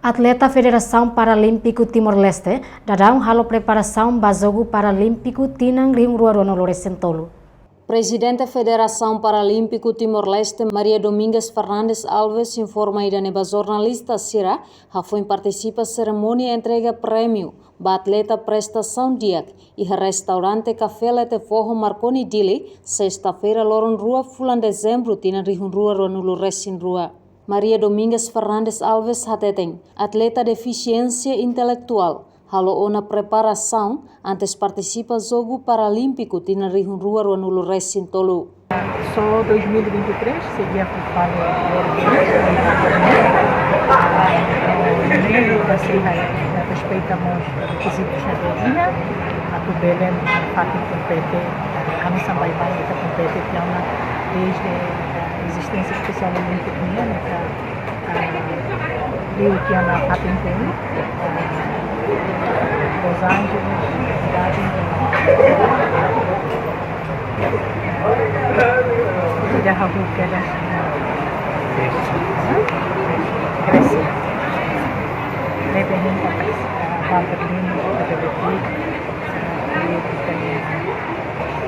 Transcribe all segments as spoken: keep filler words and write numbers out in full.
Atleta Federasaun Paralímpiku Timor-Leste daudaun halo preparasaun ba Jogu Paralímpiku tinan rihun rua ruanulu resin tolu. Prezidente Federasaun Paralímpiku Timor-Leste, Maria Domingas Fernandes Alves, informa ida-ne'e ba jornalista sira hafoin partisipa serimónia entrega prémiu ba atleta prestasaun di'ak iha restaurante Café Lete Foho Marconi Dili, sesta-feira loron rua fulan Dezembru tinan rihun rua ruanulu resin rua. Maria Domingas Fernandes Alves hateten, atleta defisiénsia intelektuál halo ona preparasaun antes partisipa Jogu Paralímpiku tinan rihun rua ruanulu resin tolu. Só dois mil e vinte e três seria falo. Ne'e, se respeita mós rekizitus ne'ebé iha, atu bele fatin kompete, ami sambaibai ita kompete tiha ona desde ezisténsia espesiál olímpika nian, ita, ah, liu tiha ona fatin tolu, ah, Los Angeles, cidade de Ida hahú kedas Grésia. Ne'ebé iha Grésia, ah, ba Berlin, ba Berlin, ah, ita-nia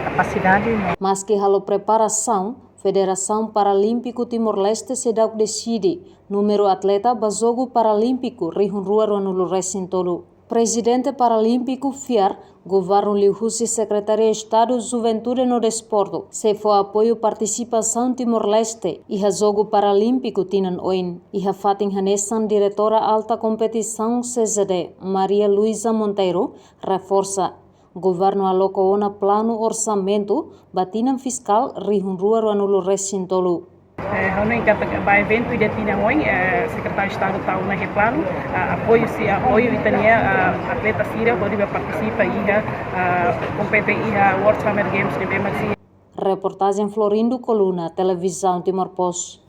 kapasidade, ne'e. Maski halo preparasaun, Federasaun Paralímpiku Timor-Leste seidauk deside númeru atleta ba Jogu Paralímpiku rihun rua ruanulu resin tolu. Prezidente Paralímpiku fiar, governu liuhusi Sekretaria Estadu Juventude no Desportu sei fó apoiu partisipasaun Timor-Leste iha Jogu Paralímpiku tinan oin. Iha fatin hanesan, Diretora Alta Kompetisaun C J D, Maria Luisa Monteiro, reforsa, governu aloka ona planu orsamentu ba tinan fiskál rihun rua ruanulu resin tolu. Eh, ha'u hanoin katak ba eventu ida tinan oin, eh, Sekretáriu Estadu tau ona iha planu, ah, apoiu, sei apoiu ita-nia, ah, atleta sira hodi bá partisipa iha, ah, kompete iha World Summer Games ne'ebé mak sei. Reportajen Florindo Coluna, Televizaun Timor Post.